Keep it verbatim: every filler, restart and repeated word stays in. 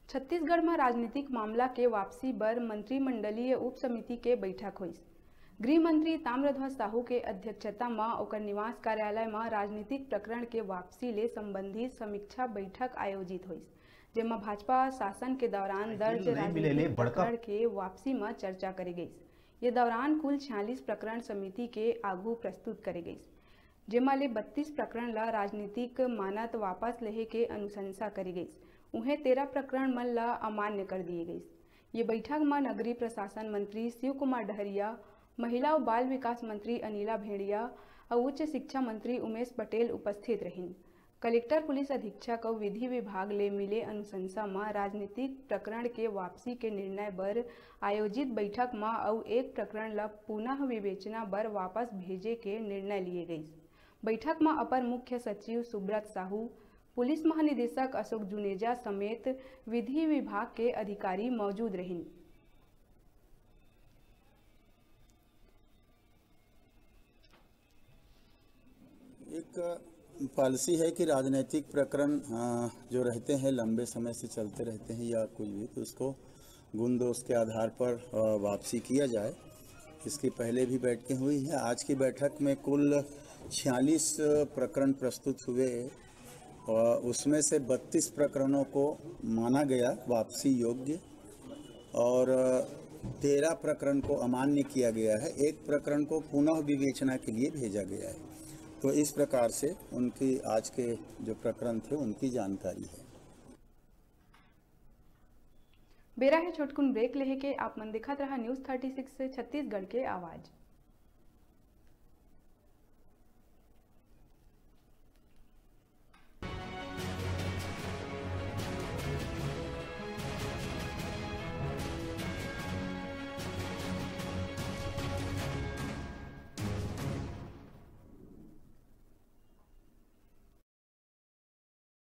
छत्तीसगढ़ म राजनीतिक मामला के वापसी बर मंत्रिमंडलीय उप समिति के बैठक होइस। गृह मंत्री ताम्रध्वज साहू के अध्यक्षता म ओकर निवास कार्यालय म राजनीतिक प्रकरण के वापसी ले संबंधित समीक्षा बैठक आयोजित होइस, जेमा भाजपा शासन के दौरान दर्ज राजनीतिक प्रकरण के वापसी म चर्चा करे गइस। ये दौरान कुल छियालीस प्रकरण समिति के आघू प्रस्तुत करे गइस, जेमा ले बत्तीस प्रकरण ल राजनीतिक मानत वापस लेहे के अनुशंसा करे गइस। उहें, तेरह प्रकरण मन ल अमान्य कर दिए गइस। ये बैठक म नगरीय प्रशासन मंत्री शिव कुमार डहरिया, महिला अउ बाल विकास मंत्री अनिला भेंड़िया अउ उच्च शिक्षा मंत्री उमेश पटेल उपस्थित रहिन। कलेक्टर, पुलिस अधीक्षक अउ विधि विभाग ले मिले अनुशंसा म राजनीतिक प्रकरण के वापसी के निर्णय बर आयोजित बैठक म अउ एक प्रकरण ल पुनः विवेचना बर वापस भेजे के निर्णय लिए गइस। बैठक म अपर मुख्य सचिव सुब्रत साहू, पुलिस महानिदेशक अशोक जुनेजा समेत विधि विभाग के अधिकारी मौजूद रहिन। एक पॉलिसी है कि राजनैतिक प्रकरण, अ, जो रहते हैं, लंबे समय से चलते रहते हैं या कुछ भी, तो उसको गुण दोष के आधार पर, अ, वापसी किया जाए। इसकी पहले भी बैठकें हुई हैं। आज की बैठक में कुल छियालीस प्रकरण प्रस्तुत हुए। अ, उसमें से बत्तीस प्रकरणों को माना गया वापसी योग्य और तेरह प्रकरण को अमान्य किया गया है, एक प्रकरण को पुनः विवेचना के लिए भेजा गया है। तो इस प्रकार से उनकी आज के जो प्रकरण थे, उनकी जानकारी है। बेरा हे छोटकुन ब्रेक लेहे के। आप मन देखत रहा न्यूज़ थर्टी सिक्स से छत्तीसगढ़ के आवाज।